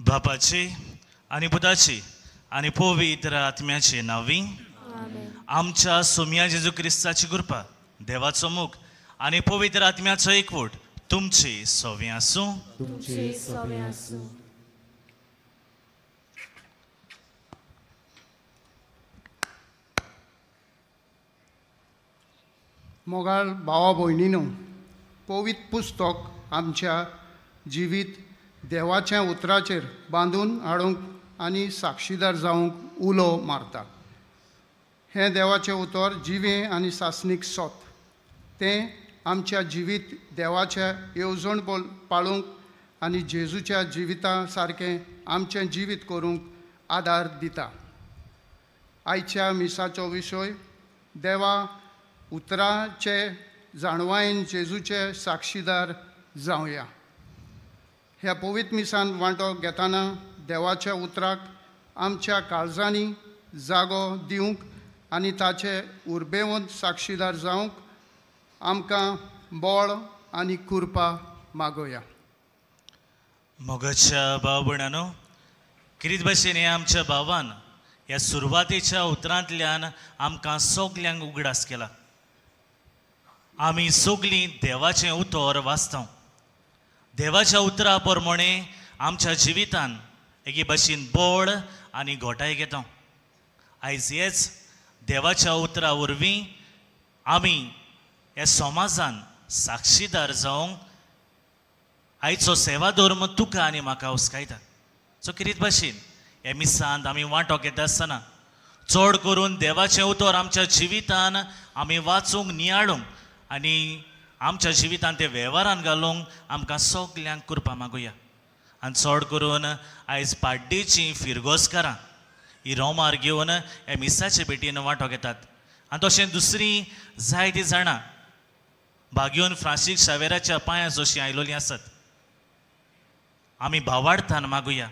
बापाची आनी पुताची आनी पवित्र आत्म्याचे नांवी आमच्या सोम्या जेजू क्रिस्ताची कृपा, देवाचो मोग आनी पवित्र आत्म्याचो एकवट तुमचे सवे आसूं. तुमचे सवे आसूं. मोगाळ भावा भयणीनो, पवित्र पुस्तक आमच्या जिवीत देवाच्या उतराचेर बांदून हाडूंक आनी साक्षीदार जावंक उलो मारता. हें देवाचें उतर जिवें आनी सासणीक सोत. तें आमच्या जिवीत देवाच्या येवजण पाळूंक आनी जेजूच्या जिविता सारकें आमचें जिवीत करूंक आदार दिता. आयच्या मिसाचो विशय देवा उतराचे जाणवायेन जेजूचे साक्षीदार जावया. ह्या पवित्र मिसान वांटो घेतना देवाच्या उतराक आमच्या काळजांनी जागो दिवंक आनी ताचे उर्बेवंत साक्षीदार जावंक आमकां बळ आनी कृपा मागोया. मोगाच्या भाव भयणांनो, किरीत भाशेन हे आमच्या भावान ह्या सुरवातेच्या उतरांतल्यान आमकां सगल्यांक उगडास केला. आमी सगलीं देवाचें उतर वाचता. देवाच्या उतरा प्रमाणे आमच्या जिवितान एके भाशेन बळ आनी घोटाय घेता. आयज हेच देवाच्या उतरा वरवीं आमी ह्या समाजान साक्षीदार जावंक आयचो सेवा धर्म तुका आनी म्हाका हुस्कायता. सो किरीत भाशेन ह्या मिसांत आमी वांटो घेता आसतना चड करून देवाचें उतर आमच्या जिवितान आमी वाचूंक, नियाळूंक आनी आमच्या जिवितान ते वेव्हारान घालूंक आमकां सगल्यांक कृपा मागुया. आनी चड करून आयज पाड्डेचीं फिरगोजकारां ही रोमार घेवन ह्या मिसाचे भेटीन वांटो घेतात. आनी तशें दुसरीं जायतीं जाणां भाग्योन फ्रांसीक शावेराच्या पांयां जशीं आयलोलीं आसात. आमी भावार्थान मागुया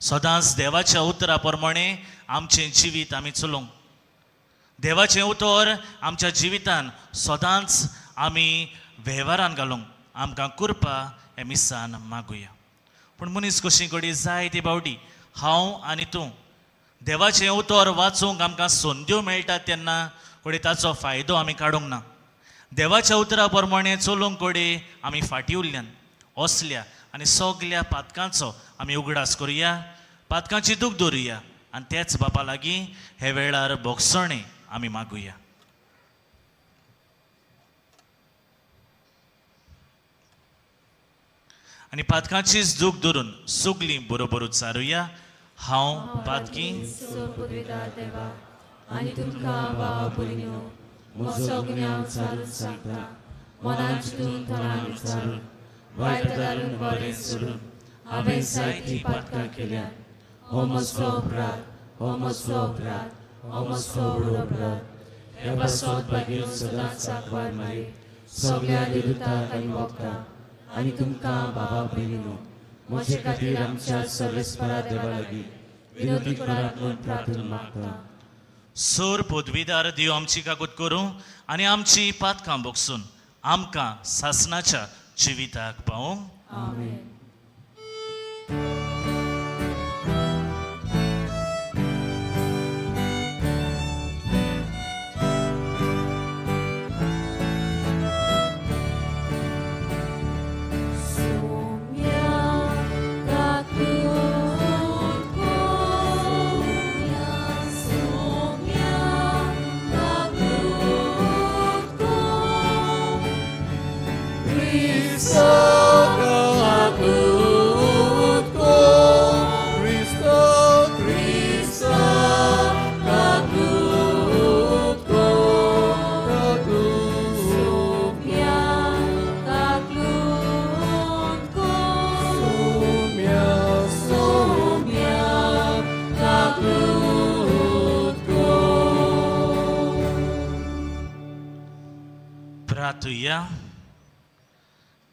सदांच देवाच्या उतरा प्रमाणे आमचें जिवीत आमी चलोवंक. देवाचें उतर आमच्या जिवितान सदांच आमी वेव्हारान घालूंक आमकां कृपा ह्या मिसान मागुया. पूण मनीस कशी कडी जायती बावडी हांव आनी तूं देवाचें उतर वाचूंक आमकां संद्यो मेळटात तेन्ना कडेन ताचो फायदो आमी काडूंक ना. देवाच्या उतरा प्रमाणे चलूंक कडेन आमी फाटीं उरल्यान. असल्या आनी सगल्या पातकांचो आमी उगडास करुया, पातकांची दूख दवरुया आनी तेच बापा लागीं हे वेळार भोगसणें आमी मागुया. आनी पातकांचीच दूख धरून सगलीं बरोबर उच्चारुया, हांव पातकी देवा आनी तुमकां भावा भयणीनो म्हजो गुन्यांव चालून सांगता. मनान चिंतून तोंडान विचारून वायट धारून बरें सोडून हांवें जायतीं पातकां केल्यात. हो म्हजो अपराध, हो म्हजो अपराध, हो म्हजो व्हड अपराध. ह्या पासत भागीर सदांच आंकवार मारी सगल्या देवताक आनी वखदाक आनी तुमकां बाबा भयणीनो म्हजे खातीर आमच्या सर्वेस्परा देवा लागीं विनोदी करात म्हूण प्रार्थना मागता. सोर पदवीदार देव आमची काकूत करूं आनी आमची पातकां भोगसून आमकां सासणाच्या जिविताक पावूं. आमेन.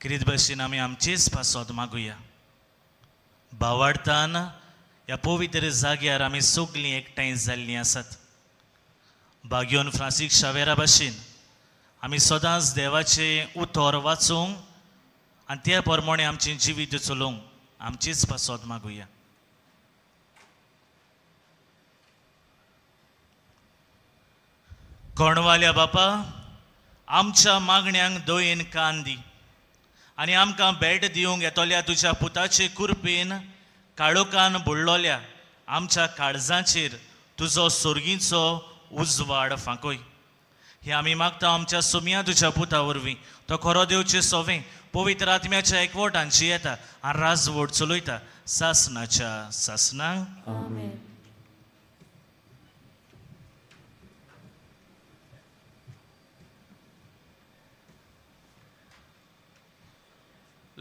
किरीत भाशेन आमी आमचेच पासत मागुया. भावार्थान ह्या पवित्र जाग्यार आमी सगलीं एकठांय जाल्लीं आसात. भाग्योन फ्रांसीक शावेरा भाशेन आमी सदांच देवाचें उतर वाचूंक आनी त्या प्रमाणे आमचें जिवीत चलोवंक आमचेच पासत मागुया. कोणवाल्या बापा, आमच्या मागण्यांक दयेन कान दी आनी आमकां भेट दिवंक येतल्या तुज्या पुताचे कुरपेन काळोखान बुडलोल्या आमच्या काळजाचेर तुजो सोर्गीचो उजवाड फांकोय. हे आमी मागता आमच्या सुमया तुज्या पुता वरवीं, तो खरो देवचे सोवें पवित्र आत्म्याच्या एकवटांची येता आनी राजवट चलयता सासनाच्या सासनांक. आमेन.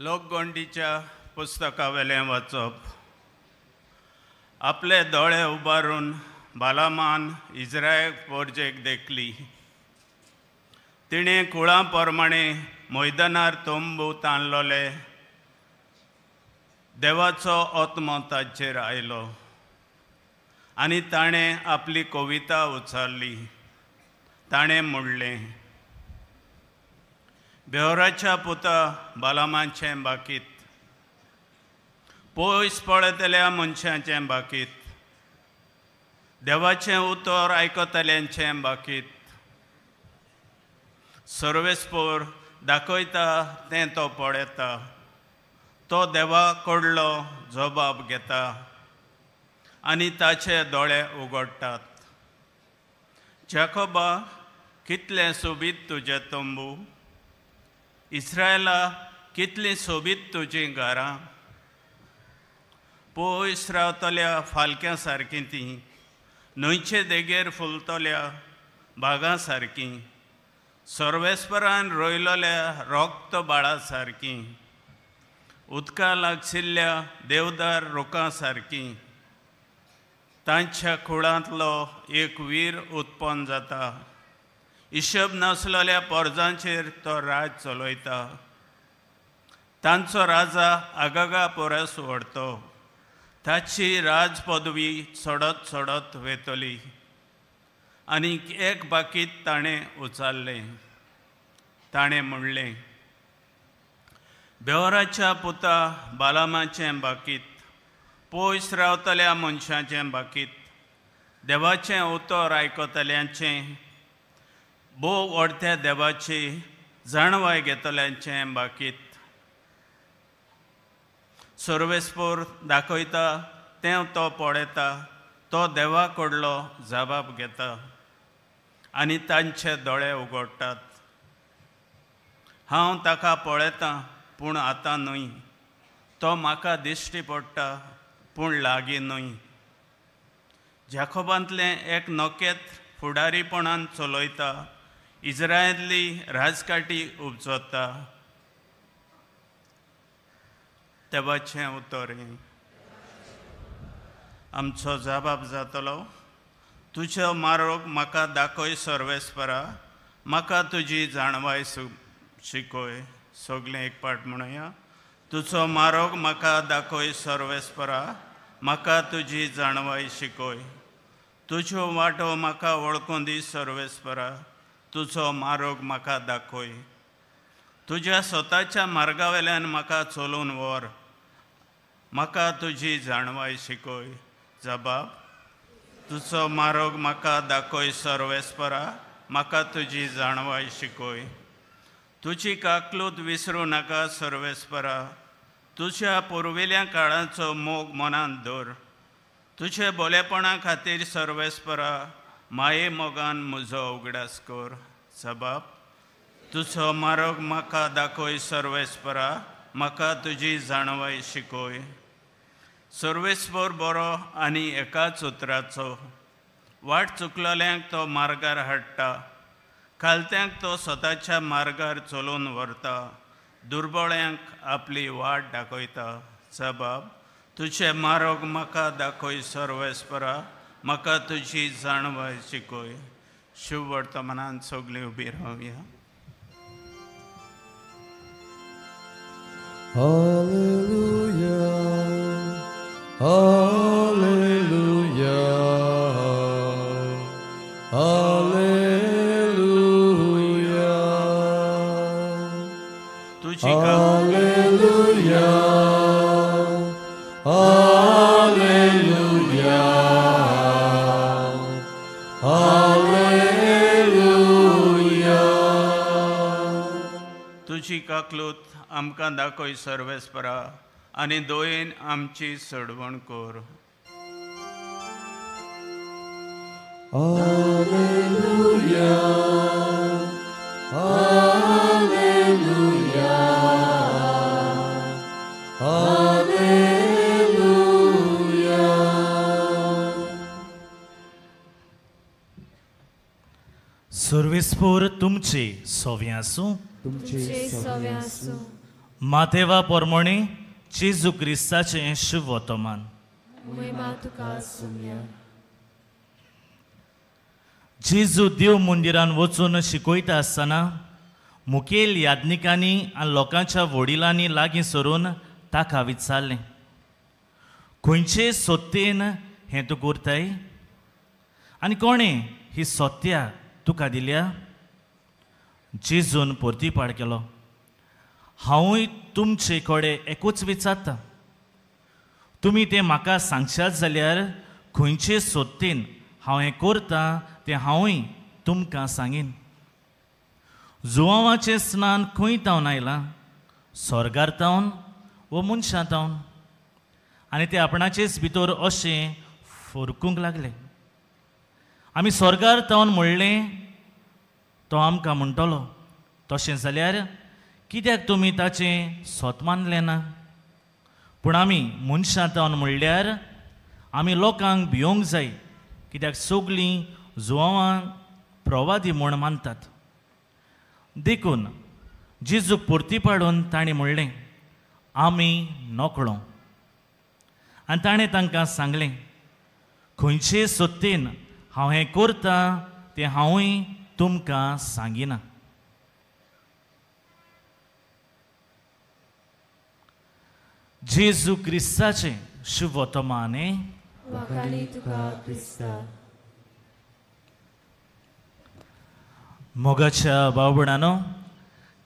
लोकगोंडीच्या पुस्तकावेलें वाचप. आपले दोळे उबारून बालामान इस्रायल पोरजेक देखली. तिणें कुळां प्रमाणे मैदानार तंबू ताणलोले. देवाचो आत्मो ताचेर आयलो आनी ताणें आपली कविता उच्चारली. ताणें म्हणलें, बेहोराच्या पुता बालामाचें बाकीत, पयस पळयतल्या मनशाचें बाकीत, देवाचें उतर आयकतल्यांचें बाकीत, सर्वेस्पोर दाखयता तें तो पळयता, तो देवा कडलो जबाब घेता आनी ताचे दोळे उगडटात. जाकोबा, कितलें सोबीत तुजें तंबू, इस्रायला, कितलीं सोबीत तुजीं घरां. पयस रावतल्या फालक्यां सारकीं तीं, न्हंयचे देगेर फुलतल्या बागां सारकीं, सर्वेस्परान रोयलोल्या रोक्त बाळा सारकीं, उदका लागशिल्ल्या देवदार रोकां सारकीं. तांच्या कुळांतलो एक वीर उत्पन्न जाता, हिशोब नासलेल्या पोरजांचेर तो राज चलयता. तांचो राजा आगागा परस व्हडतो, ताची राज पदवी चडत चडत वेतली. आनी एक बाकीत ताणें उचारलें. ताणें म्हणलें, बेहोराच्या पुता बालामाचें बाकीत, पयस रावतल्या मनशाचें बाकीत, देवाचें उतर आयकतल्यांचें, भोव व्हडत्या देवाची जाणवाय घेतल्यांचें बाकीत. सर्वेस्पोर दाखयता तें तो पळयता, तो देवा कडलो जबाब घेता आनी तांचे दोळे उगडटात. हांव ताका पळयतां पूण आतां न्हय, तो म्हाका दिश्टी पडटा पूण लागीं न्हय. जाकोबांतलें एक नकेत फुडारीपणान चलयता, इस्रायली राजकाटी उपजता. देवाचें उतर आमचो जबाब जातलो. तुजो मार्ग म्हाका दाखय सर्वेस्परा, म्हाका तुजी जाणवाय शिकय. सगळें एक पाट म्हणुया. तुजो मार्ग म्हाका दाखय सर्वेस्परा, म्हाका तुजी जाणवाय शिकय. तुज्यो वाटो म्हाका वळखून दी सर्वेस्परा, तुजो मार्ग म्हाका दाखय. तुज्या स्वताच्या मार्गावेल्यान म्हाका चलोवन व्हर, म्हाका तुजी जाणवाय शिकय. जबाब, तुजो मार्ग म्हाका दाखय सर्वेस्परा, म्हाका तुजी जाणवाय शिकय. तुजी काकलूत विसरूं नाका सर्वेस्परा, तुज्या पुर्विल्ल्या काळाचो मोग मनांत दवर. तुजे बोलेपणा खातीर सर्वेस्परा, माये मोगान म्हजो उगडास कर. जबाब, तुजो मार्ग म्हाका दाखय सर्वेस्परा, म्हाका तुजी जाणवाय शिकय. सर्वेस्पर बरो आनी एकाच उतराचो, वाट चुकलेल्यांक तो मार्गार हाडटा, खालत्यांक तो स्वताच्या मार्गार चलोवन व्हरता, दुर्बळ्यांक आपली वाट दाखयता. जबाब, तुजे मार्ग म्हाका दाखय सर्वेस्परा, म्हाका तुजी जाणवाय शिकय. शुभ वर्तमानान सगळीं उबी रावया. Hallelujah, hallelujah, hallelujah. Hallelujah, hallelujah, hallelujah. काकलूत आमकां दाखय सर्वेस्परा आनी दयेन आमची सडवण कर. Alleluia, Alleluia, Alleluia. सर्वेस्पोर तुमचे सोवे आसूं. तुमचे सवे आसूं. मातेवा पोरमोणे जेजू क्रिस्ताचें शुभ वर्तमान. महिमा तुका आसुया. जेजू देव मंदिरान वचून शिकयता आसतना मुखेल याज्ञिकांनी आनी लोकांच्या वडिलांनी लागीं सरून ताका विचारलें, खंयचे सत्तेन हें तूं करताय आनी कोणें ही सत्या तुका दिल्या? जेजून परतीपाड केलो, हांवूय तुमचे कडेन एकूच विचारता, तुमी तें म्हाका सांगशात जाल्यार खंयचे सत्तेन हांव हें करतां तें हांवूय तुमकां सांगीन. जुवांवाचें स्नान खंय तावन आयलां, स्वर्गार तावन वो मनशां तावन? आनी ते आपणाचेच भितर अशें फरकूंक लागले, आमी स्वर्गार तावन म्हणलें तो आमकां म्हणटलो, तशें जाल्यार कित्याक तुमी ताचें सत मानलें ना? पूण आमी मनशां तावन म्हणल्यार आमी लोकांक भियोंक जाय, कित्याक सगळीं जुवांवांक प्रवादी म्हूण मानतात. देखून जेजूक परती पाडून ताणें म्हणलें, आमी नकळो. आनी ताणें तांकां सांगलें, खंयचे सत्तेन हांव हें करतां तें हांवूय तुमकां सांगिना. जेजू क्रिस्ताचें शुभ वर्तमान. मोगाच्या भाव भयणांनो,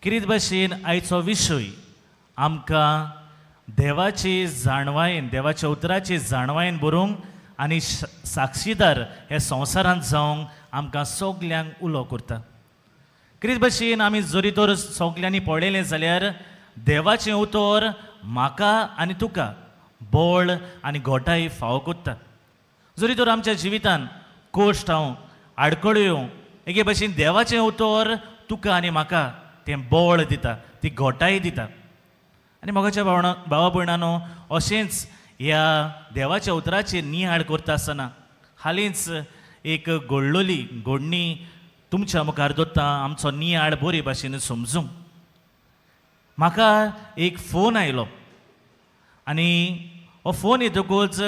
किरीत भाशेन आयचो विशय आमकां देवाची जाणवायेन, देवाच्या उतराची जाणवायेन बरोवंक आनी साक्षीदार हे संवसारांत जावंक आमकां सगल्यांक उलो करता. किरीत भाशेन आमी जरी तर सगल्यांनी पळयलें जाल्यार देवाचें उतर म्हाका आनी तुका बळ आनी घोटाय फावो करता. जरी तर आमच्या जिवितान कश्ट हांव आडखळ्यो एके भाशेन देवाचें उतर तुका आनी म्हाका तें बळ दिता, ती घोटाय दिता. आनी मोगाच्या भावा भयणांनो, अशेंच ह्या देवाच्या उतराचेर नियाळ करता आसतना हालींच एक घडलोली घडणी तुमच्या मुखार दवरता, आमचो नियाळ बरे भाशेन समजूंक. म्हाका एक फोन आयलो आनी हो फोन येतकूच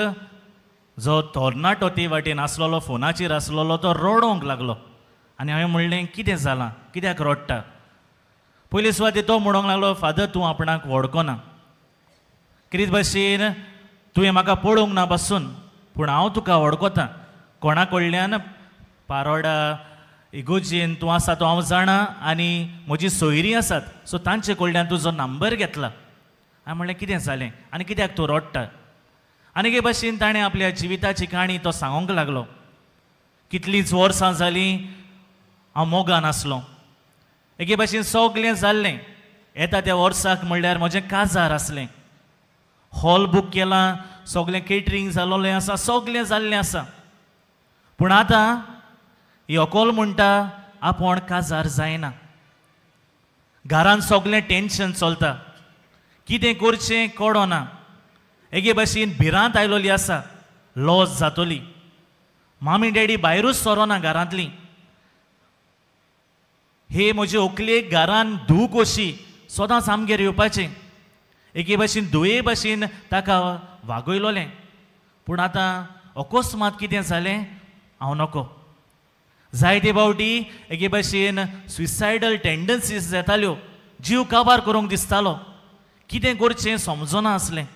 जो तरणाटो ते वाटेन आसलेलो, फोनाचेर आसलेलो, तो रडोंक लागलो. आनी हांवें म्हणलें, कितें जालां, कित्याक रडटा? पयले सुवातेर तो म्हणोंक लागलो, फादर तूं आपणाक वळखना, कितें भाशेन तुवें म्हाका पळोवंक ना पासून, पूण हांव तुका वळखता. कोणा कडल्यान पारोडा इगोजेन तूं आसा तो हांव जाणा आनी म्हजी सोयरीं आसात, सो तांचे कडल्यान तुजो नंबर घेतला. हांवें म्हणलें, कितें जालें आनी कित्याक तूं रडटा? आनी एके भाशेन ताणें आपल्या जिविताची काणी तो सांगूंक लागलो. कितलींच वर्सां जालीं हांव मोगान आसलो, एके भाशेन सगळें जाल्लें. येता त्या वर्साक म्हणल्यार म्हजें काजार आसलें, हॉल बूक केलां, सगळें केटरींग जालोलें आसा, सगळें जाल्लें आसा. पूण आतां होकोल म्हणटा आपूण काजार जायना, घरान सगळें टेंशन चलता, कितें करचें कळना, एके भाशेन भिरांत आयलोली आसा, लॉस जातली, मामी डॅडी भायरूच सरोना घरांतली, हे म्हजे व्हंकलेक घरान धूव कशी सदांच आमगेर येवपाचें, एके भाशेन धुवे भाशेन ताका वागयलोलें. पूण आतां अकस्मात कितें जालें हांव नको. जायते फावटी एके भाशेन सुसायडल टेंडन्सीज येताल्यो, जीव काबार करूंक दिसतालो, कितें करचें समजना आसलें.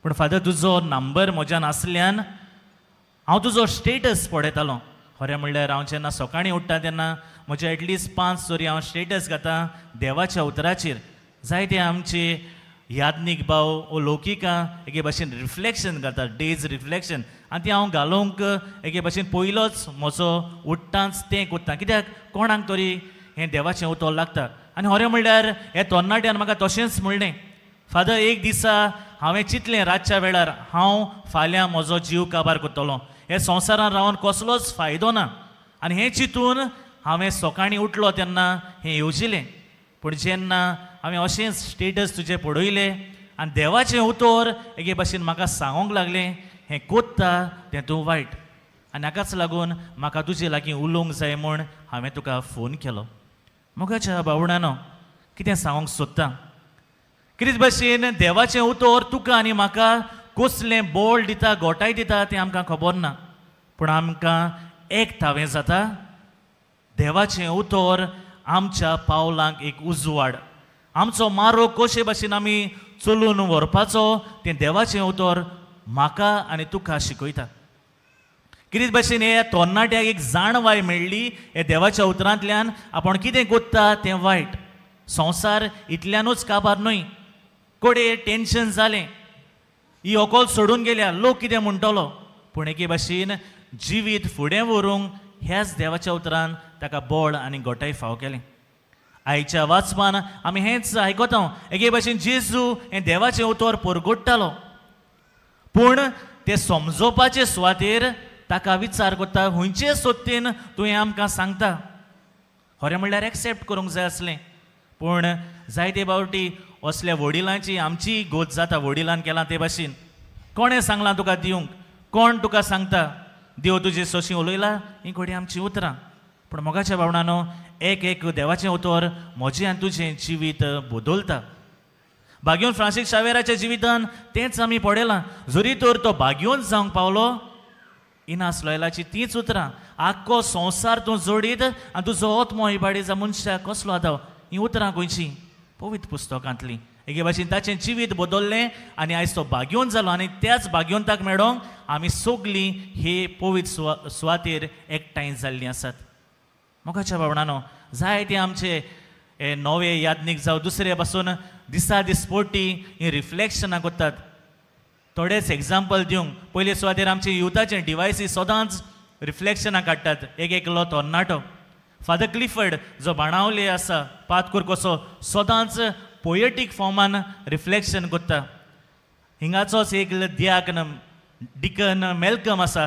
पूण फादर तुजो नंबर म्हज्यान आसल्यान हांव तुजो स्टेटस पळयतालो. खरें म्हणल्यार हांव जेन्ना सकाळीं उठ्ठा तेन्ना म्हजे एटलिस्ट 5 तरी हांव स्टेटस घाता देवाच्या उतराचेर. जायते आमचे याज्ञीक भाव ओ लौकिकां एके भाशेन रिफ्लेक्शन घालता, डेज रिफ्लेक्शन, आनी ती हांव घालूंक एके भाशेन पयलोच म्हजो उठ्ठांच तें करता, कित्याक कोणाक तरी हें देवाचें उतर लागता. आनी खरें म्हणल्यार हे तरणाट्यान म्हाका तशेंच म्हणलें, फादर एक दिसा हांवें चिंतलें रातच्या वेळार हांव फाल्यां म्हजो जीव काबार करतलो, हे संवसारान रावन कसलोच फायदो ना. आनी हें चिंतून हांवें सकाळीं उठलो तेन्ना हें येवजिलें. पूण जेन्ना हांवें अशेंच स्टेटस तुजें पळयलें आनी देवाचें उतर एके भाशेन म्हाका सांगूंक लागलें, हें कोत्ता तें तूं वायट, आनी हाकाच लागून म्हाका तुजे लागीं उलोवंक जाय म्हूण हांवें तुका फोन केलो. मोगाच्या भावणानो, कितें सांगूंक सोदता, कितें भाशेन देवाचें उतर तुका आनी म्हाका कसलें बोळ दिता, गोठाय दिता तें आमकां खबर ना, पूण आमकां एक थावें जाता, देवाचें उतर आमच्या पावलांक एक उजवाड, आमचो मारो कशे भाशेन आमी चलून व्हरपाचो तें देवाचें उतर म्हाका आनी तुका शिकयता. कितें भाशेन हे तरणाट्याक एक जाणवाय मेळ्ळी हे देवाच्या उतरांतल्यान, आपूण कितें कोत्ता तें वायट, संवसार इतल्यानूच काबार न्हय, कोडे टेंशन जालें, ही अकल सोडून गेल्या, लोक कितें म्हणटलो, पूण एके भाशेन जिवीत फुडें व्हरूंक ह्याच देवाच्या उतरान ताका बळ आनी गोठाय फाव केलें. आयच्या वाचपान आमी हेंच आयकता, एके भाशेन जेजू हें देवाचें उतर परगट्टालो, पूण तें समजोवपाचे सुवातेर ताका विचार करता, खंयचे सोदतेन तुवें आमकां सांगता. खरें म्हणल्यार एक्सेप्ट करूंक जाय आसलें, पूण जायते फावटी असल्या वडिलांची आमची गोत जाता, वडिलान केलां ते भाशेन, कोणें सांगलां तुका दिवंक, कोण तुका सांगता, देव तुजे सोशी उलयला, हीं घडये आमचीं उतरां. पूण मोगाच्या भावणानो, एक एक देवाचें उतर म्हजें आनी तुजें जिवीत बदलता. भाग्योन फ्रांसीस शावेराच्या जिवितान तेंच आमी पळयलां, जरी तर तो भाग्योन जावंक पावलो, इनास लोयलाची तींच उतरां, आख्खो संवसार तूं जोडीत आनी तुजो आत्मो इबाडीचा मनशाक कसलो आदाव, हीं उतरां खंयचीं, पवित्र पुस्तकांतलीं. एके भाशेन ताचें जिवीत बदललें आनी आयज तो भाग्योन जालो, आनी त्याच भाग्योंताक मेळोंक आमी सगलीं हे पवित्र सुवातेर एकठांय जाल्लीं आसात. मोगाच्या भावणानो, जायते आमचे हे नवे यादनीक जावं दुसरे पासून दिसा दिसपोटी हीं रिफ्लेक्शनां करतात. थोडेच एग्जाम्पल दिवंक, पयले सुवातेर आमचे युथाचे डिवायसी सदांच रिफ्लेक्शनां काडटात. एक एकलो तरणाटो फादर क्लिफर्ड जो बाणावले आसा पातकूर कसो सदांच पोएटीक फॉर्मान रिफ्लेक्शन करता. हिंगाचोच एक दियाकन डिकन मेलकम आसा,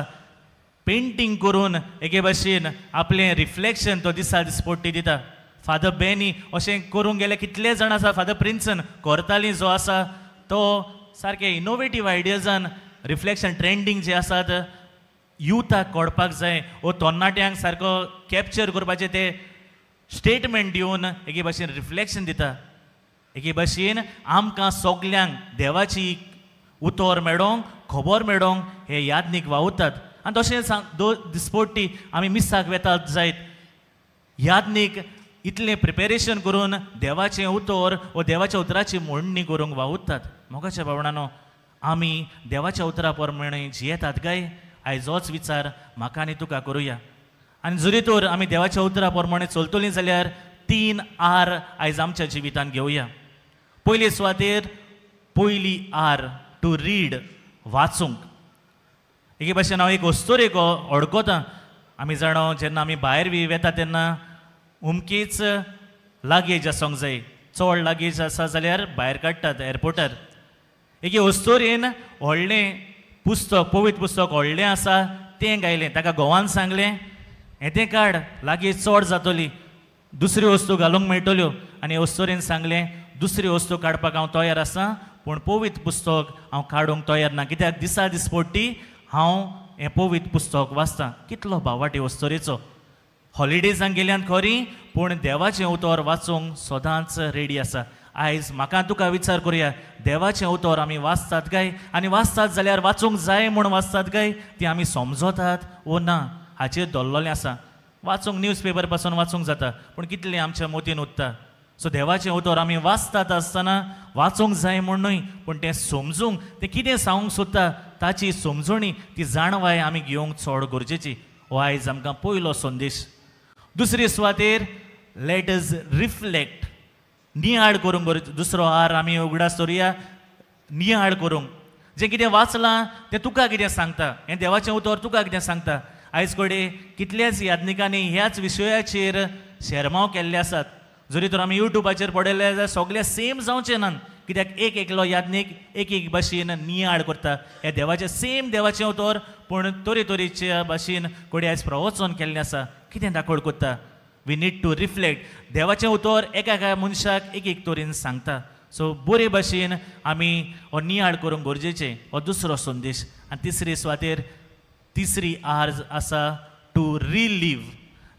पेंटींग करून एके भाशेन आपलें रिफ्लेक्शन तो दिसा दिसपोटी दिता. फादर बेनी अशें करूंक गेले कितले जाण आसा, फादर प्रिन्सन कोरताली जो आसा तो सारके इनोवेटीव आयडियजान रिफ्लेक्शन ट्रेंडींग जे आसात युथाक कळपाक जाय वो तरणाट्यांक सारको कॅप्चर करपाचें ते स्टेटमेंट दिवन एके भाशेन रिफ्लेक्शन दिता. एके भाशेन आमकां सगल्यांक देवाची उतर मेळोंक, खबर मेळोंक हे यादनीक वावुरतात. आनी तशेंच दिसपोटी आमी मिसाक वेतात जायत, यादनीक इतलें प्रिपेरेशन करून देवाचें उतर वो देवाच्या उतराची मोडणी करूंक वावुरतात. मोगाच्या भावणानो, आमी देवाच्या उतरा प्रमाणे जियेतात काय, आयज होच विचार म्हाका आनी तुका करुया. आनी जरी तर आमी देवाच्या उतरा प्रमाणे चलतलीं जाल्यार 3 R आयज आमच्या जिवितान घेवया. पयले सुवातेर पयली R to read, वाचूंक. एके भाशेन हांव एक अस्तोरेक अडकतां, आमी जाणा जेन्ना आमी भायर बी वेता तेन्ना उमकीच लागेज आसूंक जाय, चड लागेज आसा जाल्यार भायर काडटात एअरपोर्टार. एके अस्तोरेन व्हडलें पुस्तक, पवित्र पुस्तक व्हडलें आसा तें गायलें, ताका घोवान सांगलें हें तें काड, लागेज चड जातली, दुसऱ्यो वस्तू घालूंक मेळटल्यो. आनी अस्तोरेन सांगलें दुसऱ्यो वस्तू काडपाक हांव तयार आसा, पूण पवित्र पुस्तक हांव काडूंक तयार ना, कित्याक दिसा दिसपोटी हांव हें पवित्र पुस्तक वाचतां. कितलो भावाटी अस्तोरेचो. हॉलिडेजांक गेल्यान खरी, पूण देवाचें उतर वाचूंक सदांच रेडी आसा. आयज म्हाका तुका विचार करुया, देवाचें उतर आमी वाचतात काय, आनी वाचतात जाल्यार वाचूंक जाय म्हूण वाचतात काय, ती आमी समजतात वो ना हाचेर दवरलेलें आसा. वाचूंक न्यूज पेपर पासून वाचूंक जाता, पूण कितलें आमच्या मतीन उरता. सो देवाचें उतर आमी वाचतात आसतना वाचूंक जाय म्हूण न्हय, पूण तें समजूंक, तें कितें सांगूंक सोदता ताची समजणी, ती जाणवाय आमी घेवंक चड गरजेची. हो आयज आमकां पयलो संदेश. दुसरे सुवातेर let us reflect, नियाळ करूंक गरज. दुसरो आर आमी उगडास दवरुया, नियाळ करूंक. जें कितें वाचलां तें तुका कितें सांगता, हें देवाचें उतर तुका कितें सांगता. आयज कडेन कितल्याच यादनिकांनी ह्याच विशयाचेर शेरमांव केल्ले आसात. जरी तर आमी युट्यूबाचेर पळयलें जाल्यार सगळे सेम जावचें ना, कित्याक एक एकलो याज्ञीक एक एक भाशेन नियाळ करता. ह्या देवाचें सेम देवाचें उतर पूण तरेतरेच्या भाशेन कोडे आयज प्रवचन केल्लें आसा. कितें दाखोवड करता? We need to reflect. देवाचें उतर एका एका मनशाक एक एक तरेन सांगता. सो बरे भाशेन आमी हो नियाळ करूंक गरजेचें. हो दुसरो संदेश. आनी तिसरी सुवातेर तिसरी आर्ज आसा टू रिलीव.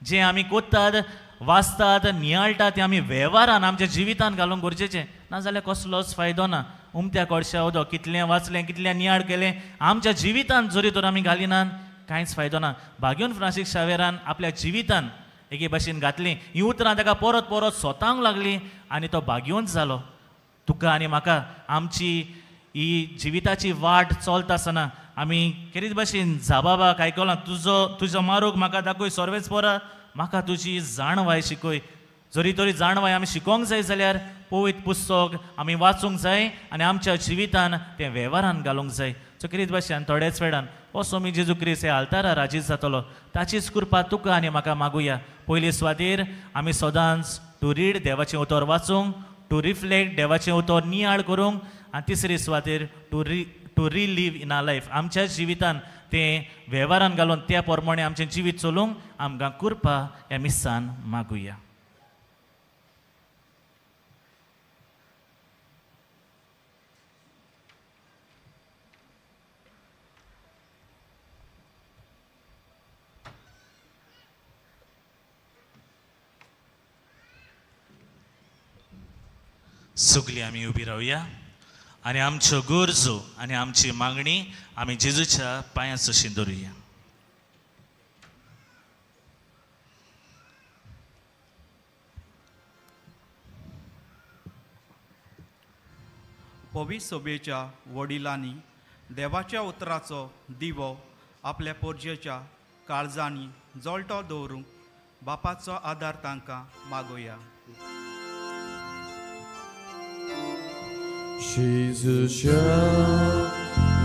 जें आमी कोत्तात, वाचतात, नियाळटात तें आमी वेव्हारान आमच्या जिवितान घालूंक गरजेचें, नाजाल्यार कसलोच फायदो ना. उमत्या कोळश्या उदक कितलें वाचलें, कितलें नियाळ केलें, आमच्या जिवितान जरी तर आमी घालिनात कांयच फायदो ना. भाग्योन फ्रांसीस शावेरान आपल्या जिवितान एके भाशेन घातलीं हीं उतरां ताका परत परत सोतांक लागलीं आनी तो भाग्योन जालो. तुका आनी म्हाका आमची ही जिविताची वाट चलता आसतना आमी खेरीत भाशेन जाबाबाक आयकलां, तुजो तुजो मारोग म्हाका दाखय, सर्वेच पोरा म्हाका तुजी जाणवाय शिकय. जरी तरी जाणवाय आमी शिकोंक जाय जाल्यार पवित्र पुस्तक आमी वाचूंक जाय आनी आमच्या जिवितान तें वेव्हारान घालूंक जाय. सो खेरीत भाशेन थोड्याच वेळान हो स्वामी जेजू क्रिस्त हे आल्तारा राजीत जातलो. ताचीच कृपा तुका आनी म्हाका मागुया. पयली सुवातेर आमी सदांच टू रीड देवाचें उतर वाचूंक, टू रिफ्लेक्ट देवाचें उतर नियाळ करूंक, आनी तिसरी सुवातेर to relive in our life. आमच्या जिवितान तें वेव्हारान घालून त्या प्रमाणे आमचें जिवीत चलोवंक आमकां कृपा ह्या मिसान मागुया. सगळीं आमी उबी रावया आनी आमच्यो गरजो आनी आमची मागणी आमी जेजूच्या पांयां सशीं दवरुया. पवित्र सभेच्या वडिलांनी देवाच्या उतराचो दिवो आपल्या पोरजेच्या काळजांनी जळटो दवरूंक बापाचो आदार तांकां मागोया. जेजूच्या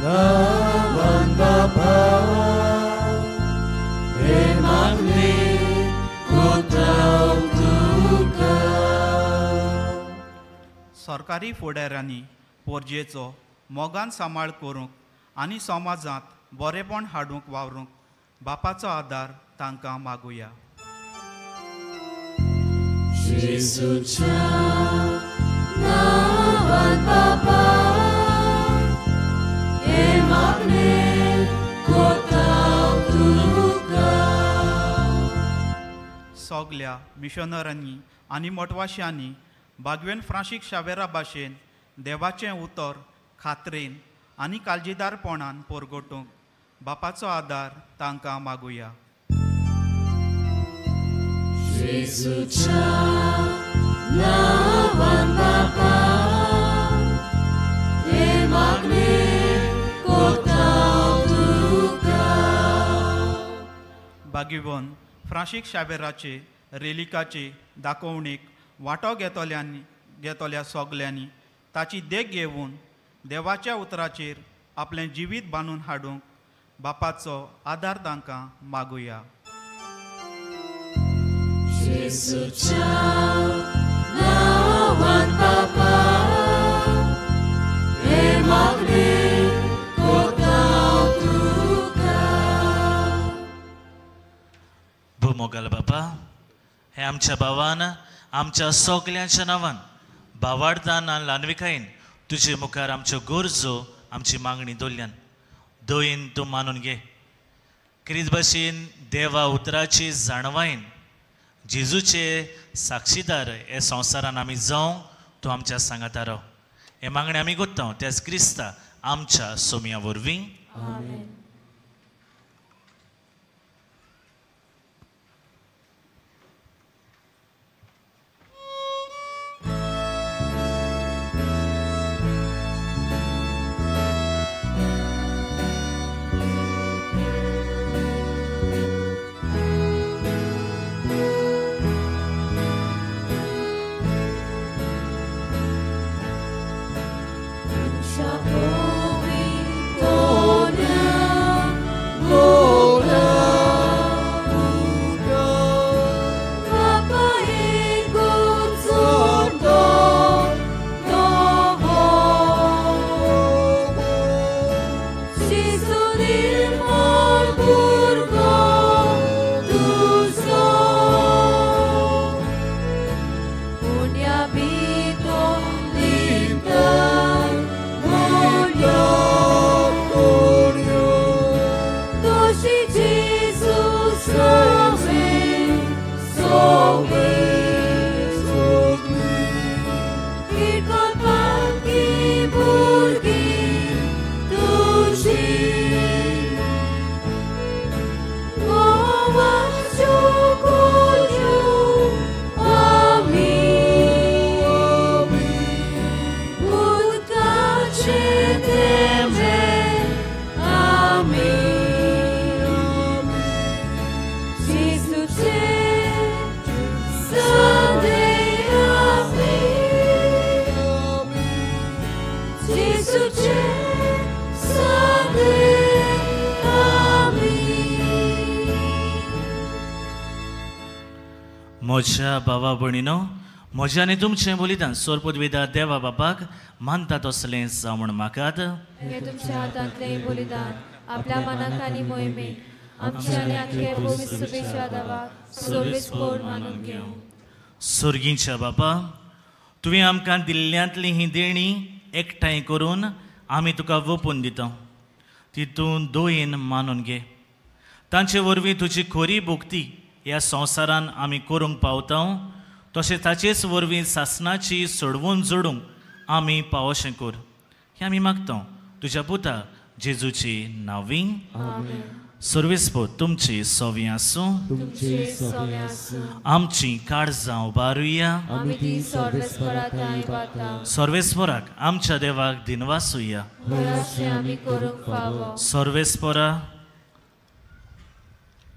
नांवान बापा हे मागणे कोताव तुका. सरकारी फुडाऱ्यांनी पोरजेचो मोगान सांबाळ करूंक आनी समाजांत बरेपण हाडूंक वावरूंक बापाचो आदार तांकां मागुया. जेजूच्या नांवान बापा हे मागणे कोताव तुका. सगल्या मिशनरांनी आनी मठवाश्यांनी बागवेन फ्रांसीस शावेरा भाशेन देवाचें उतर खात्रेन आनी काळजीदारपणान परगटूंक बापाचो आदार तांकां मागुया. जेजूच्या नांवान बापा हे मागणे कोताव तुका. बागीवन फ्रांसीस शावेराचे रेलिकाचे दाखोवणेक वांटो घेतल्या सगल्यांनी ताची देख घेवन देवाच्या उतराचेर आपलें जिवीत बांदून हाडूंक बापाचो आदार तांकां मागुया. जेजूच्या नांवान बापा हे मागणे कोताव तुका. भोमोगाल बापा, हे आमच्या भावान आमच्या सगल्यांच्या नांवान भावार्थान आनी ल्हानविकायेन तुजे मुखार आमच्यो गरजो आमची मागणी दवरल्यान दयेन तूं मानून घे. क्रिस्त भाशेन देवा उतराची जाणवायेन जेजूचे साक्षीदार हे संवसारान आमी जावंक तूं आमच्या सांगाता राव. हे मागणें आमी कोत्ता त्याच क्रिस्ता आमच्या सोमया वरवीं. Shall we go now? म्हज्या भावा भयणीनो, म्हज्या आनी तुमचें बलिदान सोरपदविदा देवा बापाक मानता तसलें जावं म्हूण मागात. हें तुमच्या हातांतलें बलिदान आपल्या मनाक आनी मोहिमेक आमच्या आनी आख्खे पवित्र सभेच्या देवाक सर्वेस्पोर मानून घेवं. स्वर्गीच्या बापा, तुवें आमकां दिल्ल्यांतली ही देणी एकठांय करून आमी तुका वोपून दिता. तितून दोयेन मानून घे. तांचे वरवीं तुजी खरी भक्ती ह्या संवसारान आमी करूंक पावता, तशें ताचेच वरवीं सासणाची सोडवून जोडूंक आमी पावोशें कर, हें आमी मागता तुज्या पुता जेजूची नांवी. सर्वेस्पोर तुमची सोवी आसूं. आमची काळजां उबारुया. सर्वेस्पोराक आमच्या देवाक दिनवासुया. सर्वेस्पोरा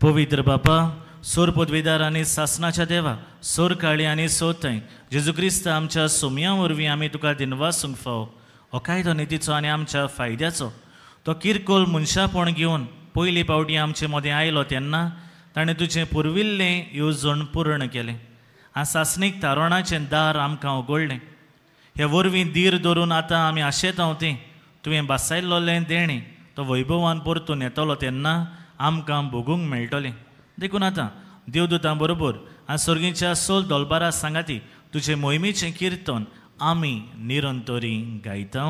पवित्र बापा, सोर पदवीदार आनी सासणाच्या देवा, सोर काळी आनी सोतय जेजू क्रिस्त आमच्या सोमया वरवीं आमी तुका दिनवासूंक फावो. हो कायदो नितीचो आनी आमच्या फायद्याचो. तो किरकोळ मनशापण घेवन पयली पावटी आमचे मदें आयलो तेन्ना ताणें तुजें पुर्विल्लें येवजण पूर्ण केलें आनी सासणीक तारणाचें दार आमकां उगडलें. हे वरवीं धीर धरून आतां आमी आशेता तें तुवें बासायल्लें देणें तो वैभवान परतून येतलो तेन्ना आमकां भोगूंक मेळटलें. देखून आतां देवदूतां बरोबर आनी सर्गीच्या सोल दोलबारा सांगाती तुजे मोहिमेचें किर्तन आमी निरंतरी गायता.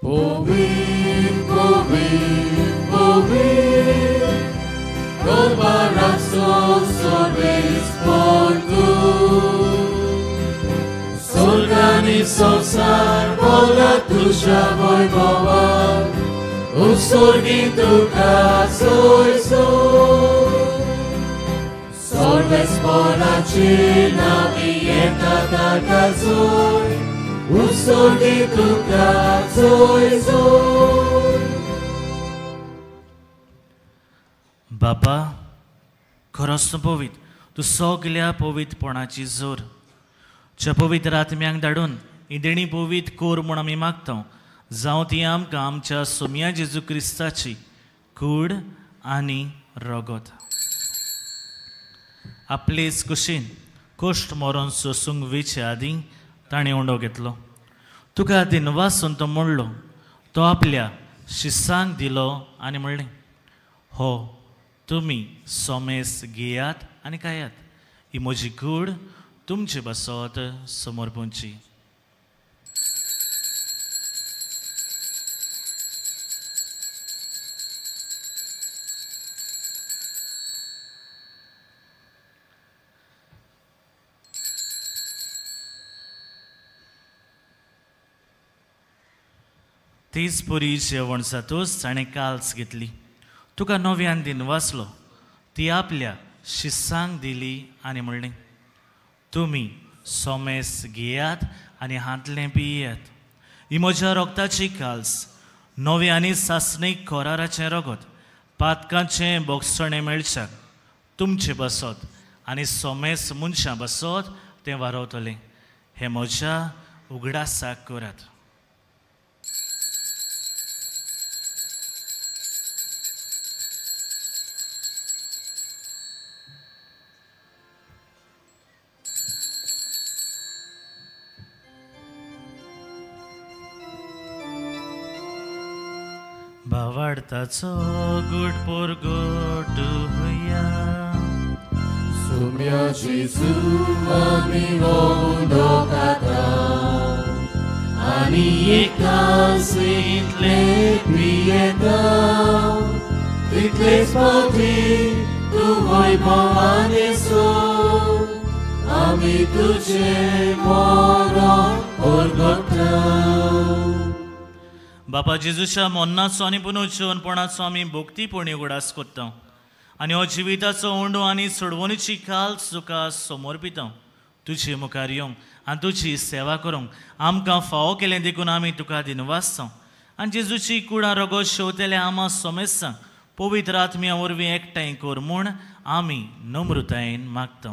Povit, povit, povit, Dolbarazo sorvesportu, Sorgani sonsar vola tuja vojvova, Usorgi tuka soiso, Sorvesporaci navieta takazoi, Usorgi tuka zoizoi. बापा, खरोच तूं पवित्र, तूं सगल्या पवित्रपणाची जोर. च्या पवित्र आत्म्यांक धाडून ही देणी पवित्र कोर म्हूण आमी मागता. जावं ती आमकां आमच्या सोम्या जेजू क्रिस्ताची कूड आनी रगत. आपलेच कुशीन कश्ट मरोन सोसूंक वेचे आदीं ताणें उंडो घेतलो. तुका दिनवासून तो म्हणलो. तो आपल्या शिसांक दिलो आनी म्हणलें, हो तुमी सोमेस घेयात आनी खायात, ही म्हजी कूड तुमचे बसत समर्पणची. तीच पुरी जेवण जातूच ताणें काल्स घेतली. तुका नव्यान दिनवासलो. ती आपल्या शिसांक दिली आनी म्हणलें, तुमी सोमेस घेयात आनी हांतलें पियात. ही म्हज्या रोगताची काल्स, नवें आनी सासणीक कराराचें रगत, पातकांचें बोगसणें मेळच्याक तुमचें बसत आनी सोमेस मनशां बसत तें वारवतलें. हें म्हज्या उगडासाक करात. भावार्थाचो गुट पोरगोट हुया सुम्या जेजू आमी उंडो खाता आनी एकासींतले पियेता तितलेच फावटी तूं वैभवान येसो आमी तुजें मरण परगट्टा. बापा जेजूच्या मरणाचो आनी पुनर्जीवनपणाचो आमी भक्तीपणी उगडास करता आनी हो जिविताचो उंडो आनी सोडवणीची काल्स तुका समर्पिता. तुजे मुखार येवंक आनी तुजी सेवा करूंक आमकां फावो केलें देखून आमी तुका दिनवासता. आनी जेजूची कुडां रगत शेवतेले आमा सोमेस्तां पवित्र आत्म्या वरवीं एकठांय कर म्हूण आमी नम्रतायेन मागता.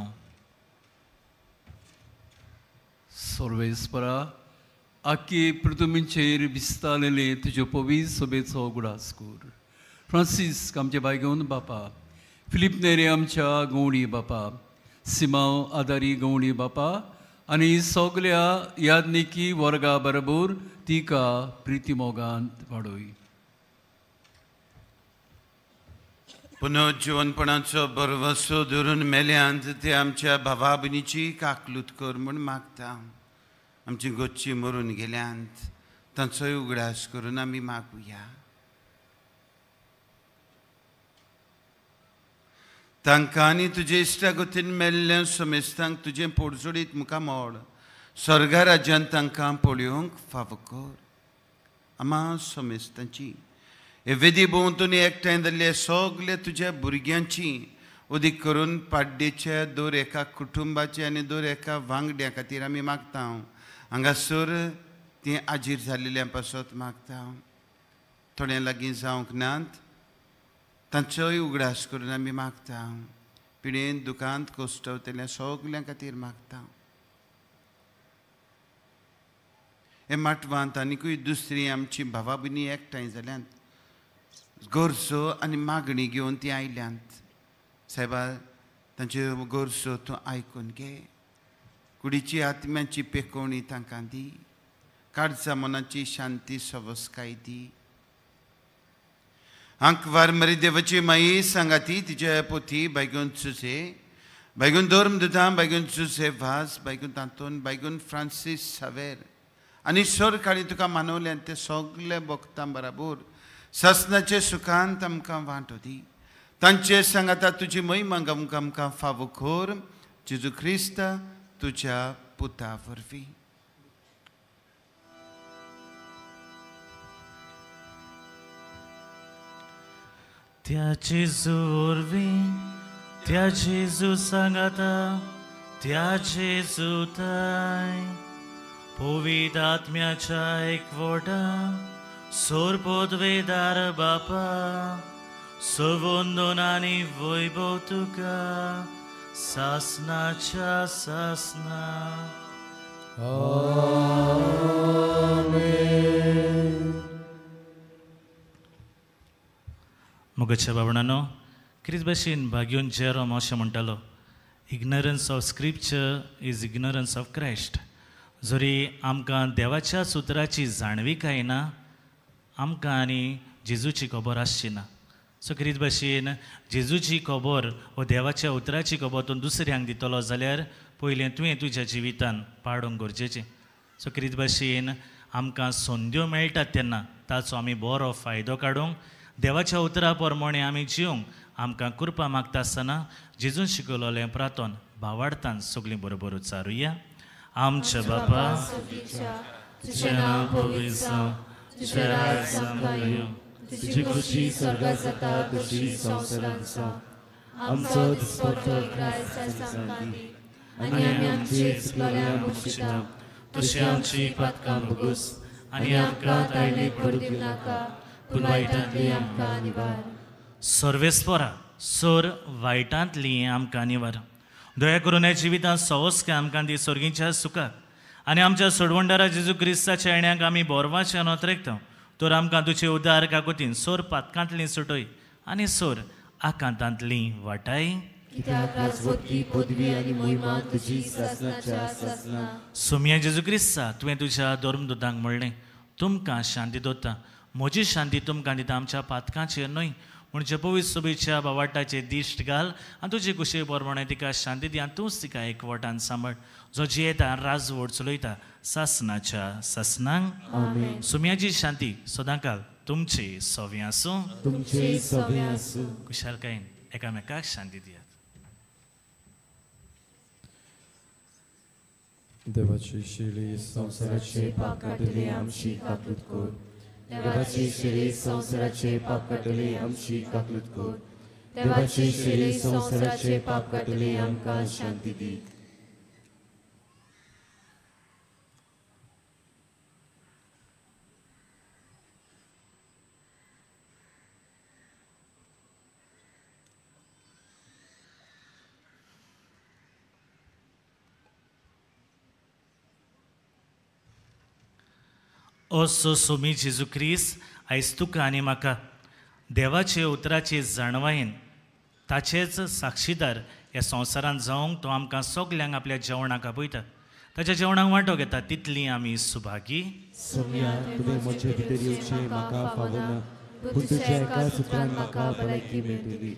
सर्वेस्परा, आख्खे पृथ्वीचेर विस्तारलेले तुज्यो पवित्र सभेचो उगडास कर. फ्रांसीस आमचे बायगोन बापा, फिलीप नेरे आमच्या गवणी बापा, सिमांव आदारी गवणी बापा आनी सगल्या यादनिकी वर्गा बरोबर तिका प्रितीमोगांत वाडोय. पुनर्जिवनपणाचो भरवसो धरून मेल्यांत ते आमच्या भावा भयणीची काकलूत कर म्हूण मागता. आमची गोच्ची मरून गेल्यांत तांचोय उगडास करून आमी मागुया. तांकां आनी तुजे इश्टागतीन मेल्ल्या समेस्तांक तुजें पोडजोडीत मुखार मोड स्वर्गा राज्यांत तांकां पळोवंक फावो कर. आमा समेस्तांची हे वेदी भोंवतणी एकठांय जाल्ले सगळे तुज्या भुरग्यांची अदीक करून पाड्डेच्या दर एका कुटुंबाचे आनी दर एका वांगड्या खातीर आमी मागता. हांगासर तीं आजीर जाल्ल्या पासत मागता. थोड्यां लागीं जावंक नात तांचोय उगडास करून आमी मागता. पिडेन दुकांत कोश्टवतल्या सगल्यां खातीर मागता. हे माटवांत आनिकूय दुसरी आमची भावा भयणी एकठांय जाल्यांत गरजो आनी मागणी घेवन ती आयल्यांत. सायबा तांच्यो गरजो तूं आयकून घे. कुडीची आत्म्याची पेकोवणी तांकां दी. काळजा मनाची शांती सवसकाय दी. आंकवार मरी देवाची माई सांगाती तिच्या पोथी बायगून सुसे बायगून धर्म दुतां बायगून सुसे भास बायगून तांतून बायगून फ्रांसीस सावेर आनी सरकाळी तुका मानवल्यान ते सगळे भक्तां बराबर ससनाचे सुखांत आमकां वांटो दी. तांचे सांगाता तुजी महिमा गावंक आमकां फावो कर जेजू क्रिस्त तुज्या पुता वरवीं. त्या जेजू वरवीं, त्या जेजू सांगाता, त्या जेजू ताय पवित्र आत्म्याच्या एकवटा सोरपोदवेदार बापा सवंदन आनी वैभव तुका सासनाच्या सासना. आमेन. मोगाच्या बाबणानो, क्रिस्त भाशेन भाग्योन जेरोम अशें म्हणटालो, ignorance of scripture is ignorance of Christ. जरी आमकां देवाच्या सुत्राची जाणविकाय ना, आमकां आनी जेजूची खबर आसची ना. सो क्रिस्त भाशेन जेजूची खबर वो देवाच्या उतराची खबर तूं दुसऱ्यांक दितलो जाल्यार पयलें तुवें तुज्या जिवितान पाडूंक गरजेचें. सो क्रिस्त भाशेन आमकां संद्यो मेळटात तेन्ना ताचो आमी बरो फायदो काडूंक देवाच्या उतरा प्रमाणे आमी जिवंक आमकां कृपा मागता आसतना जेजून शिकयलें प्रार्थन भावार्थान सगळीं बरोबर उच्चारुया. आमच्या बापा, तुजें नांव पवित्र जावं, तुजें राज्य आमकां येवं, तुजी खुशी स्वर्गात जाता तशी संवसारांत जावं. आमचो दिसपट्टो ग्रास आमकां दी आनी आमी आमचे चुकलेल्यांक बक्षिता तशी आमची पातकां भोगूस आनी आमकां ताळणेक पडूं दिवनाका, पूण वायटांतली आमकां निवार. सर्वेस्परा सर वायटांतली आमकां निवार. दया करून ह्या जिवितांत सवस्काय आमकां दी सर्गीच्या सुखाक आनी आमच्या सोडवणदारा जेजू क्रिस्ताच्या येण्याक आमी बोरवाच्या नोतरेकता. तर आमकां तुजे उदार काकुतीन सोर पातकांतली सुटय आनी सोर आकांतांतली वाटाय. कित्याक राजवटी पदवी आनी महिमा तुजी सासनाच्या सासना. सोमया जेजू क्रिस्ता, तुवें तुज्या धर्मदूतांक म्हणलें, तुमकां शांती दवरता, म्हजी शांती तुमकां दिता, आमच्या पातकांचेर न्हय म्हणजे पवित्र सभेच्या बावाटाचेर दिश्ट घाल आनी तुजे कुशे प्रमाणे तिका शांती दी आनी तूंच तिका एकवटान सांबाळ, जो जियेता राजवट चलयता सासनाच्या सासनांक. सुम्याची शांती सदांकाल तुमचे सवे आसूं. तुमचे सवे आसूं. कुशालकायेन एकामेकाक शांती दियात. देवाची शिरी संवसाराचे पाप काडटली आमची काकूत कर. देवाची शिरी संवसाराचे पाप काडटली आमची काकूत कर. देवाची शिरी संवसाराचे पाप काडटली आमकां शांती दी. असो सोमी जेजू क्रिस्त आयज तुका आनी म्हाका देवाचे उतराचे जाणवायेन ताचेच साक्षीदार ह्या संवसारांत जावंक तो आमकां सगल्यांक आपल्या जेवणाक आपयता. ताच्या जेवणाक वांटो घेता तितली आमी सुभागी. सोम्या, तुवें म्हजे भितर येवचें म्हाका फावना, पूण तुज्या एका सुत्रान म्हाका भलायकी मेळटली.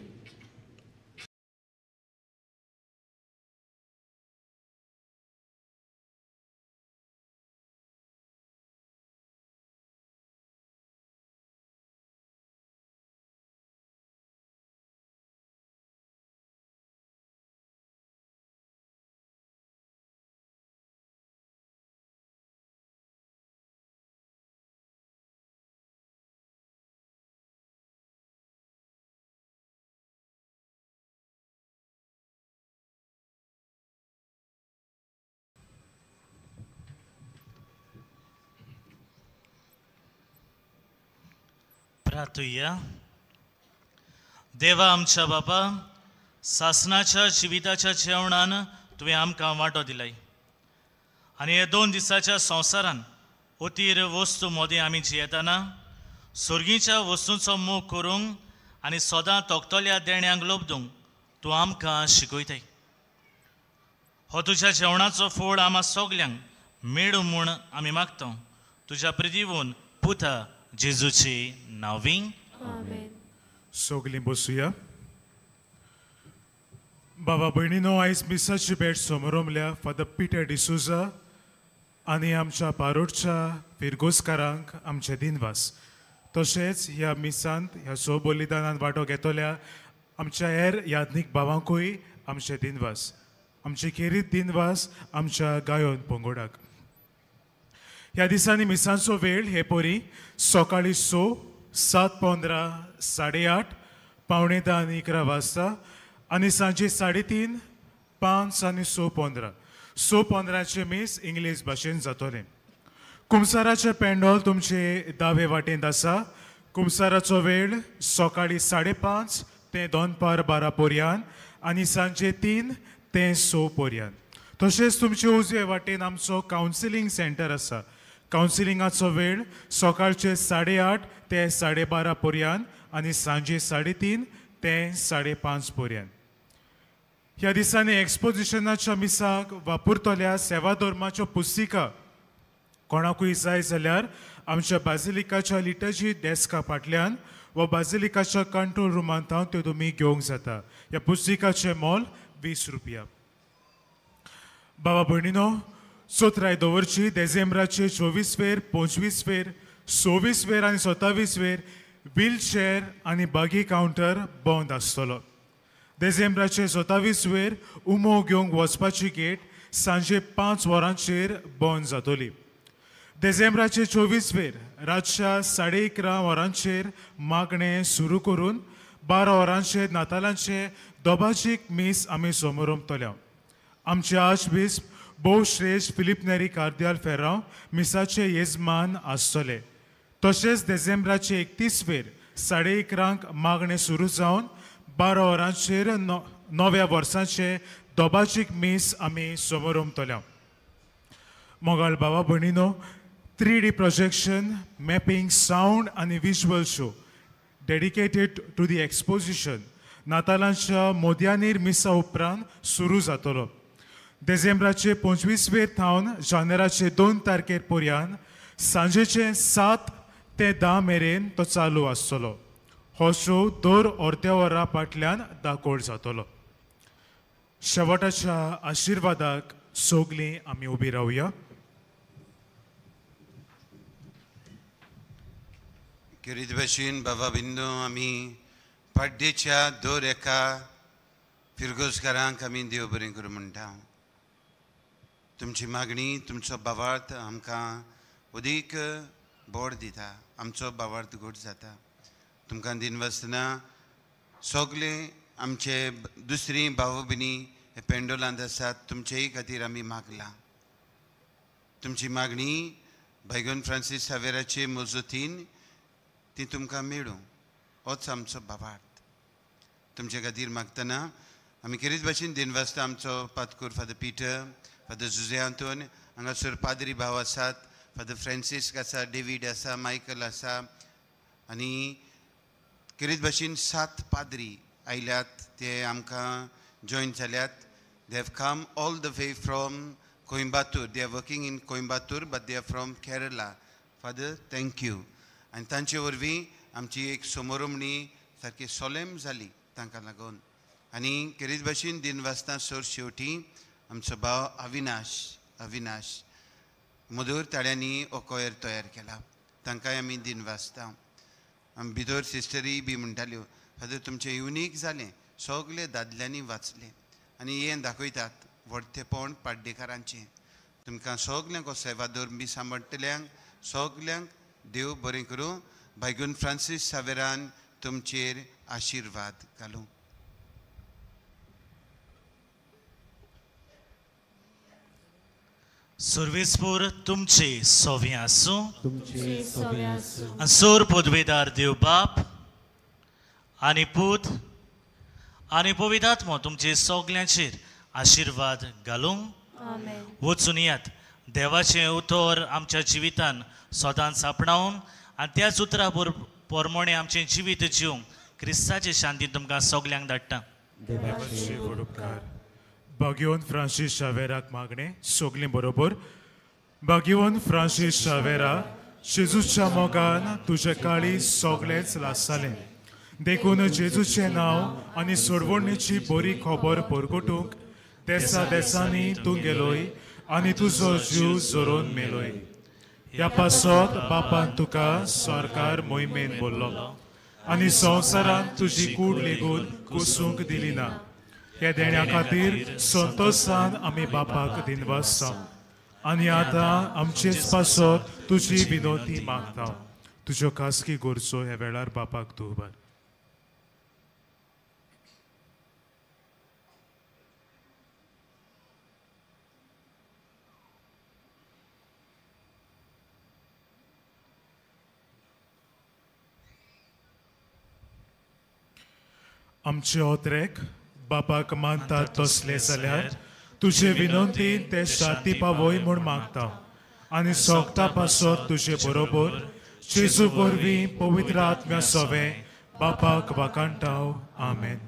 प्रार्थुया. देवा आमच्या बापा, सासनाच्या जिविताच्या जेवणान तुवें आमकां वांटो दिलाय आनी ह्या 2 दिसाच्या संवसारान अतीर वस्तू मदें आमी जियेतना सर्गीच्या वस्तूंचो मोग करूंक आनी सदां तोखतल्या देण्यांक लोबदूंक तूं आमकां शिकयताय. हो तुज्या जेवणाचो फोड आमा सगल्यांक मेळूं म्हूण आमी मागता तुज्या प्रितीवून पुता जेजूची नांवी. आमेन. सगलीं बसुया. बाबा भयणीनो, आयज मिसाची भेट समोरमल्या फादर पिटर डिसोजा आनी आमच्या पारोडच्या फिरगोजकारांक आमचे दिनवास. तशेंच ह्या मिसांत ह्या स्वबलिदानांत वांटो घेतल्या आमच्या हेर याज्ञीक भावांकूय आमचे दिनवास. आमचे खेरीत दिनवास आमच्या गायोन पंगोडाक. ह्या दिसांनी मिसांचो वेळ हे परी सकाळीं 6, 7:15, 8:30, 9:45 आनी 11 वाजता आनी सांजे 3:30, 5 आनी 6:15. 6:15 मीस इंग्लीश भाशेन जातलें. कुमसाराचें पेंडोल तुमचे दावे वाटेंत आसा. कुमसाराचो वेळ सकाळीं 5:30 ते दनपार 12 पर्यंत आनी सांजे 3 ते 6 पर्यंत. तशेंच तुमचे उजवे वाटेन आमचो कावन्सिलींग सेंटर आसा. कावन्सिलिंगाचो वेळ सकाळचे 8:30 ते 12:30 पर्यंत आनी सांजे 3:30 ते 5:30 पर्यंत. ह्या दिसांनी एक्सपोजिशनाच्या मिसाक वापरतल्या सेवा धर्माच्यो पुस्तिका कोणाकूय जाय जाल्यार आमच्या बाजिलिकाच्या लिटर्जी डेस्का फाटल्यान वा बाजिलिकाच्या कंट्रोल रुमांत त्यो तुमी घेवंक जाता. ह्या पुस्तिकाचें मोल 20 रुपया. बाबा भयणीनो, चोत्राय दवरची देझेंब्राचे 24 वेर, 25 वेर, 26 वेर आनी 27 वेर व्हीलचेअर आनी बागी कावंटर बंद आसतलो. देझेंब्राचे 27 वेर उमो घेवंक वचपाची गेट सांजे 5 वरांचेर बंद जातली. देझेंब्राचे 24 वेर रातच्या 11:30 वरांचेर मागणें सुरू करून 12 वरांचेर नातालांचे दोबाजीक मीस आमी समोरमतल्या. आमचे आर्चबिस्प भोवश्रेश्ठ फिलीप नेरी कार्दियाल फेरांव मिसाचे येजमान आसतले. तशेंच देझेंब्राचे 31 वेर 11:30 मागणें सुरू जावन 12 वरांचेर नव्या वर्साचे दोबाजीक मीस आमी समोरमतल्या. मोगाळ बाबा भयणीनो, 3D projection, mapping, sound आनी visual show dedicated to the exposition नातालांच्या मोदयानीर मिसा उपरांत सुरू जातलो. देझेंब्राचे 25 वेर थावन जानेराचे 2 तारखेर पर्यंत सांजेचे 7 ते 10 मेरेन तो चालू आसतलो. हो शो दर अर्द्या वरा फाटल्यान दाखोवड जातलो. शेवटाच्या आशिर्वादाक सगलीं आमी उबी रावया. खेरीत भाशेन बाबा बिंदू आमी पाड्डेच्या दर एका फिरगोजकारांक आमी देव बरें करूं म्हणटा. तुमची मागणी, तुमचो भावार्थ आमकां अदीक बोड दिता, आमचो भावार्थ घट जाता. तुमकां दिनवासतना सगळे आमचे दुसरी भाव भयणी हे पेंडोलांत आसात, तुमचेय खातीर आमी मागलां. तुमची मागणी बैगन फ्रांसीस सावेराचे मजतीन ती तुमकां मेळूं, होच आमचो भावार्थ. तुमचे खातीर मागतना आमी खेरीत भाशेन दिनवासता आमचो पातकूर फादर पिटर, फादर जुजे आंतोन, हांगासर पाद्री भाव आसात, फादर फ्रांसिस्क आसा, डेवीड आसा, मायकल आसा आनी खेरीत भाशेन 7 पाद्री आयल्यात, ते आमकां जॉयन जाल्यात. They have come all the way from Coimbatore. They are working in Coimbatore but they are from Kerala. Father, thank you. आनी तांचे वरवीं आमची एक समोरमणी सारकी सोलेम जाली तांकां लागून. आनी खेरीत भाशेन दिन वाचता सर शेवटी आमचो भाव अविनाश मधूर ताळ्यांनी हो कोयर तयार केला, तांकांय आमी दिन वाचता. आमी भितर सिस्टरी बी म्हणटाल्यो, फादर तुमचें युनीक जालें, सगळे दादल्यांनी वाचलें आनी हें दाखयतात व्हडतेपण पाड्डेकारांचें. तुमकां सगल्यांक हो सेवादोर बी सांबाळटल्यांक सगल्यांक देव बरें करूं. भायगून फ्रांसीस सावेरान तुमचेर आशिर्वाद घालूं. सुर्वेसपूर तुमचे सोवे आसूं. सोर पदवेदार देव बाप आनी पूत आनी पवित्र तुमचे सगल्यांचेर आशिर्वाद घालूं. वचून येयात, देवाचें उतर आमच्या जिवितान सदांच आपणावन आनी त्याच उतरा पोरमोणें आमचें जिवीत जिवंक क्रिस्ताचे शांती तुमकां सगल्यांक धाडटा. भाग्यवंत फ्रांसीस शावेराक मागणें सगळीं बरोबर. भाग्यवंत फ्रांसीस शावेरा, जेजूच्या मोगान तुजे काळी सगळेंच लासतालें, देखून जेजूचें नांव आनी सोडवणेची बरी खबर परगटूंक देसा देसांनी तूं गेलोय आनी तुजो जीव जोरोन मेलोय. ह्या पासत बापान तुका सरकार मोहिमेन बोल्लो आनी संवसारांत तुजी कूड लेगून कुसूंक दिली ना. ह्या देण्या खातीर संतोशान आमी बापाक दिनवासता आनी आतां आमचेच पासत तुजी विनोती मागता. तुज्यो खासगी गरजो ह्या वेळार बापाक तूं उबार. आमचे ओत्रेक बापाक मानतात तसले जाल्यार तुजे विनंतीन ते शांती पावय म्हूण मागता आनी सोगता पासत तुजे बरोबर जेजू वरवीं पवित्र आत्म्या सोवे बापाक वाखाणटाव. आमेन.